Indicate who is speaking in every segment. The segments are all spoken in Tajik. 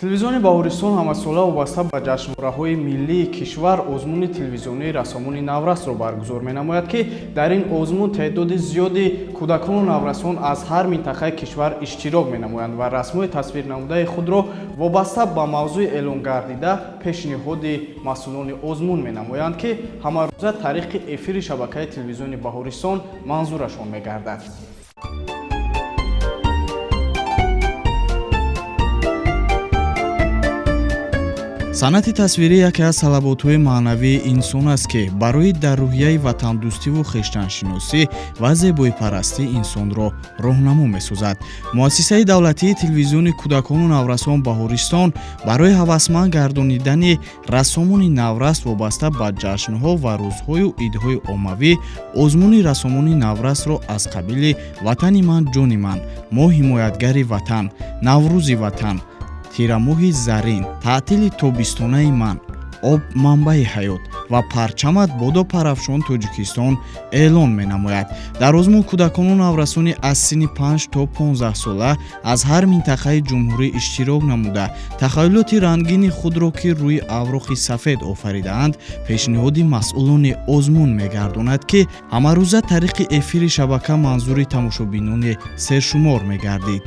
Speaker 1: Телевизиони Баҳористон ҳамасола вобаста ба ҷашнвораҳои миллии кишвар озмуни телевизионии рассомони наврасро баргузор менамояд, ки дар ин озмун теъдоди зиёди кӯдакону наврасон аз ҳар минтақаи кишвар иштирок менамоянд ва расмҳои тасвирнамудаи худро вобаста ба мавзӯи эълонгардида пешниҳоди масъулони озмун менамоянд, ки ҳамарӯза тариқи эфири шабакаи телевизиони Баҳористон манзурашон мегардад.
Speaker 2: Санъати тасвирӣ яке аз талаботҳои маънавии инсон аст, ки барои дар рӯҳияи ватандӯстиву хештаншиносӣ ва зебоипарастӣ инсонро роҳнамо месозад. Муассисаи давлатии телевизиони кӯдакону наврасон Баҳористон барои ҳавасманд гардонидани рассомони наврас вобаста ба ҷашнҳо ва рӯзҳою идҳои оммавӣ озмуни рассомони наврасро аз қабили «Ватани ман, ҷони ман», «Мо ҳимоятгари ватан», «Наврӯзи ватан», «Тирамоҳи зарин», «Таътили тобистонаи ман», «Об манбаи ҳаёт» ва «Парчамат бодо парафшон Тоҷикистон» эълон менамояд. Дар озмун кӯдакону наврасони аз синни 5 то 15 сола аз ҳар минтақаи ҷумҳурӣ иштирок намуда, тахайюлоти рангини худро, ки рӯи авроқи сафед офаридаанд, пешниҳоди масъулони озмун мегардонад, ки ҳамарӯза тариқи эфири шабака манзури тамошобинони сершумор мегардид.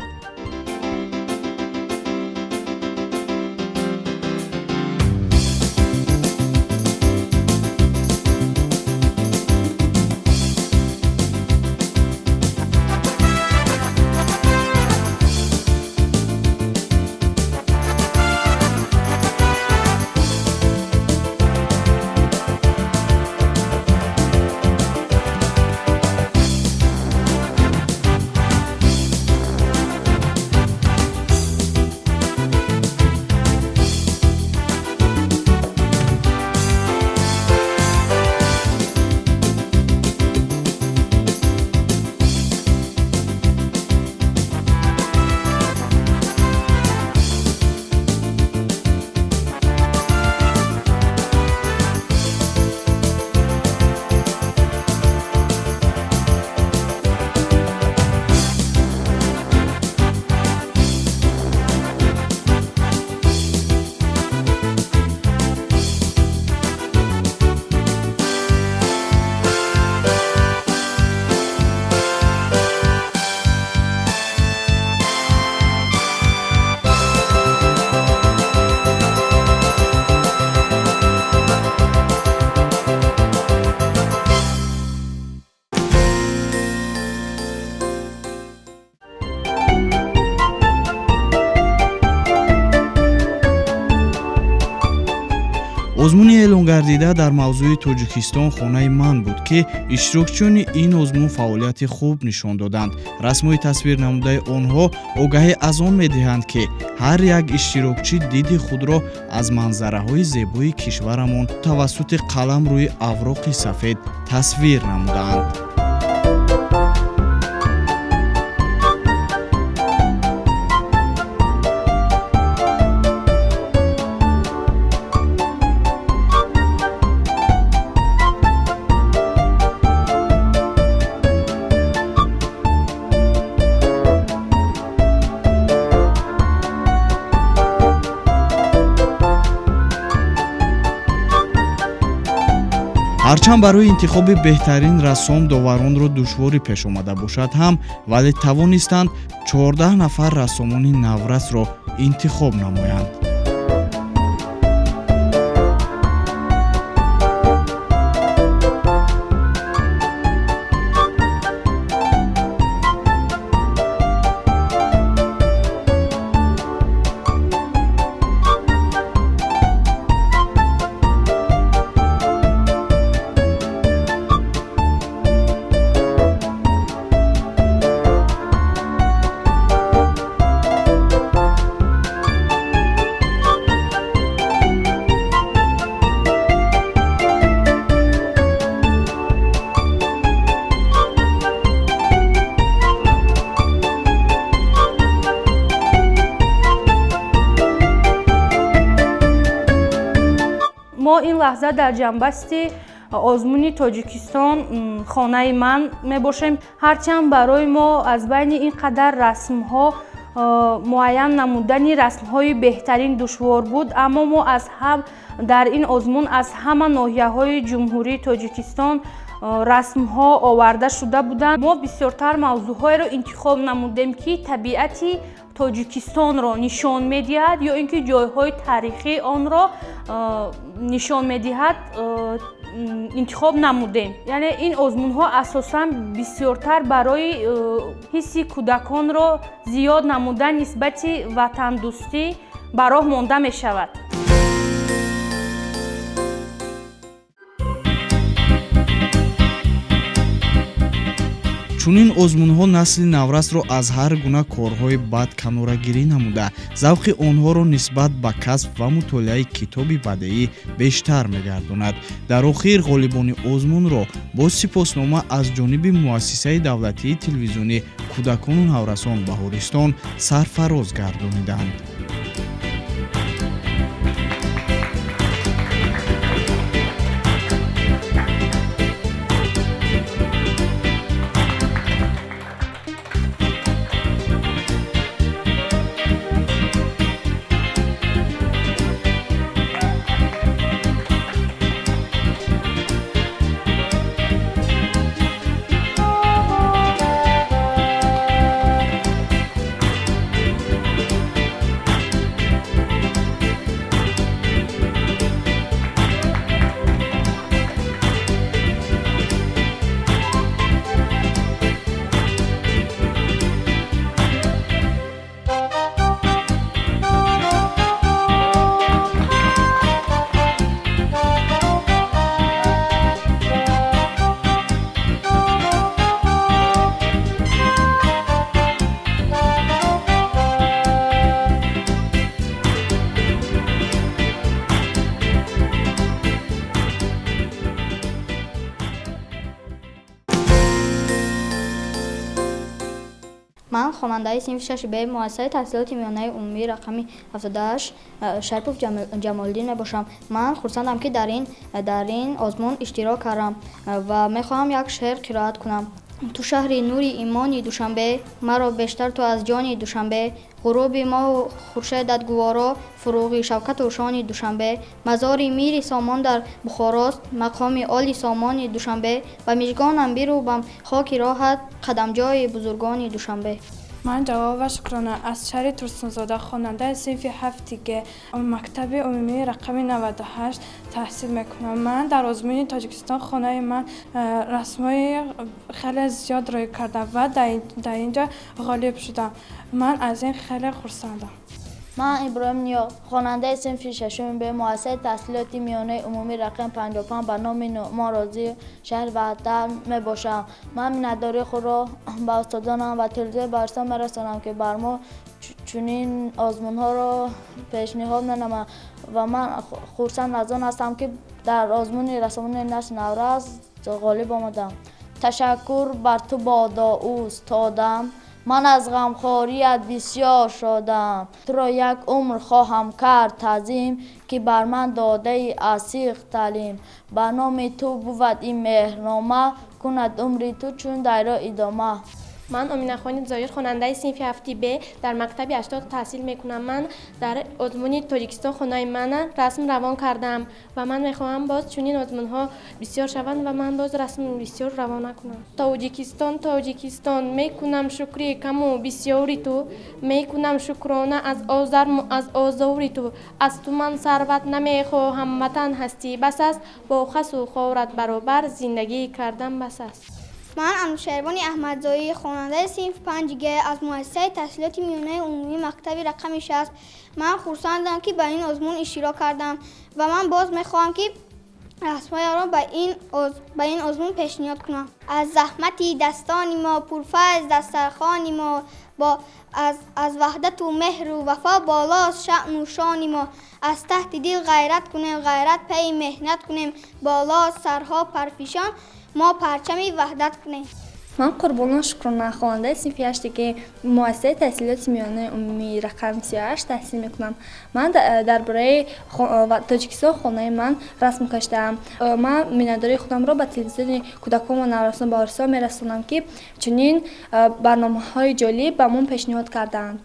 Speaker 2: Озмуни эълонгардида дар мавзӯи «Тоҷикистон хонаи ман» буд, ки иштирокчиёни ин озмун фаъолияти хуб нишон доданд. Расмҳои тасвирнамудаи онҳо огаҳӣ аз он медиҳанд, ки ҳар як иштирокчӣ диди худро аз манзараҳои зебои кишварамон тавассути қалам рӯи авроқи сафед тасвир намудаанд. Ҳарчанд барои интихоби беҳтарин рассом доваронро душворӣ пеш омада бошад ҳам, вале тавонистанд 14 нафар рассомони наврасро интихоб намоянд.
Speaker 3: Мо ин лаҳза дар ҷанбасти озмуни «Тоҷикистон хонаи ман» мебошем. Ҳарчанд барои мо аз байни ин қадар расмҳо Муайян намудани расмҳои беҳтарин душвор буд, аммо мо дар ин озмун аз ҳама ноҳияҳои Ҷумҳурии Тоҷикистон расмҳо оварда шуда буданд. Мо бисёртар мавзӯъҳоеро интихоб намудем, ки табиати Тоҷикистонро нишон медиҳад ё ин ки ҷойҳои таърихии онро нишон медиҳад интихоб намудем. Яъне ин озмунҳо асосан бисёртар барои ҳисси кӯдаконро зиёд намудан нисбати ватандӯстӣ ба роҳ монда мешавад.
Speaker 2: Чунин озмунҳо насли наврасро аз ҳар гуна корҳои бад канорагирӣ намуда, завқи онҳоро нисбат ба касб ва мутолиаи китоби бадеӣ бештар мегардонад. Дар охир ғолибони озмунро бо сипоснома аз ҷониби муассисаи давлатии телевизионӣ кӯдакону наврасон Баҳористон сарфароз гардониданд.
Speaker 4: Ман хонандаи синфи 6 Б муассисаи таҳсилоти миёнаи умумии рақами 78 Шарипов Ҷамолиддин мебошам. Ман хурсандам, ки дар ин озмун иштирок кардам ва мехоҳам як шеър қироат кунам. Ту шаҳри нури имони Душанбе, маро бештар ту аз ҷони Душанбе, ғуруби моҳу хуршедат гуворо, фуруғи шавкату шони Душанбе, мазори мири Сомон дар Бухорост, мақоми оли Сомони Душанбе, ба мижгонам бирӯбам хоки роҳат, қадамҷои бузургони Душанбе.
Speaker 5: Ман Ҷалолова Шукрона аз шаҳри Турсунзода, хонандаи синфи 7 Г мактаби умумии рақами 98 таҳсил мекунам. Ман дар озмуни Тоҷикистон хонаи ман расмҳои хеле зиёд рӯй кардам ва дар ин ҷо ғолиб шудам. Ман аз ин хеле хурсандам.
Speaker 6: Ман Иброҳим Ниёз, хонандаи синфи 6 Б муассисаи таҳсилоти миёнаи умумии рақами 55 ба номи Нуъмон Розӣ шаҳри Ваҳдат мебошам. Ман миннатдории худро ба устодонам ва телевизиони Баҳористон мерасонам, ки бар мо чунин озмунҳоро пешниҳод менамоянд ва ман хурсанд аз он ҳастам, ки дар озмуни расомони насли наврас ғолиб омадам. Ташаккур бар ту бодо устодам, ман аз ғамхорият бисёр шодам. Туро як умр хоҳам кард таъзим, ки бар ман додаи асиқ таълим. Ба номи ту бувад ин меҳрнома, кунад умри ту чун дайро идома.
Speaker 7: Ман Оминахони Зоир, хонандаи синфи 7 Б дар мактаби 80 таҳсил мекунам. Ман дар озмуни Тоҷикистон хонаи ман расм равон кардам ва ман мехоҳам боз чунин озмунҳо бисёр шаванд ва ман боз расм бисёр равона кунам. Тоҷикистон, Тоҷикистон, мекунам шукри каму бисёри ту, мекунам шукрона аз озори ту. Аз ту ман сарват намехоҳам, ватан ҳастӣ бас аст, бо хасу хорат баробар зиндагӣ кардан бас аст.
Speaker 8: Ман Анушервони Аҳмадзоӣ, хонандаи синфи 5 Г аз муассисаи таҳсилоти миёнаи умумии мактаби рақами 6. Ман хурсандам, ки ба ин озмун иштирок кардам ва ман боз мехоҳам, ки расмҳоямро ба ин озмун пешниҳод кунам. Аз заҳмати дастони мо пурфайз дастархони мо, аз ваҳдату меҳру вафо болост шаъну шони мо. Аз таҳти дил ғайрат кунем, ғайрат пайи меҳнат кунем, болост сарҳо парфишон, мо парчами ваҳдат кунем.
Speaker 9: Ман Қурбонова Шукрона, хонандаи синфи ҳашти Г муассисаи таҳсилоти миёнаи умумии рақами 38 таҳсил мекунам. Ман дар бораи Тоҷикистон хонаи ман расм кашидаам. Ман миннатдории худамро ба телевизиони кӯдакон ва наврасон Баҳористон мерасонам, ки чунин барномаҳои ҷолиб ба мо пешниҳод кардаанд.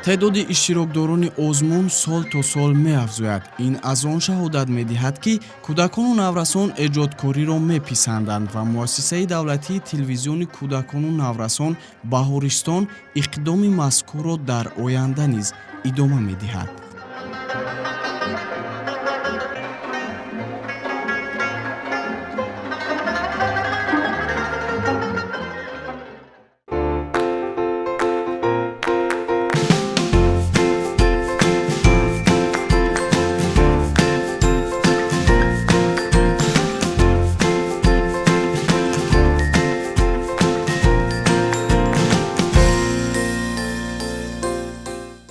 Speaker 2: Теъдоди иштирокдорони озмун сол то сол меафзояд. Ин аз он шаҳодат медиҳад, ки кӯдакону наврасон эҷодкориро меписанданд ва муассисаи давлатии телевизиони кӯдакону наврасон Баҳористон иқдоми мазкурро дар оянда низ идома медиҳад.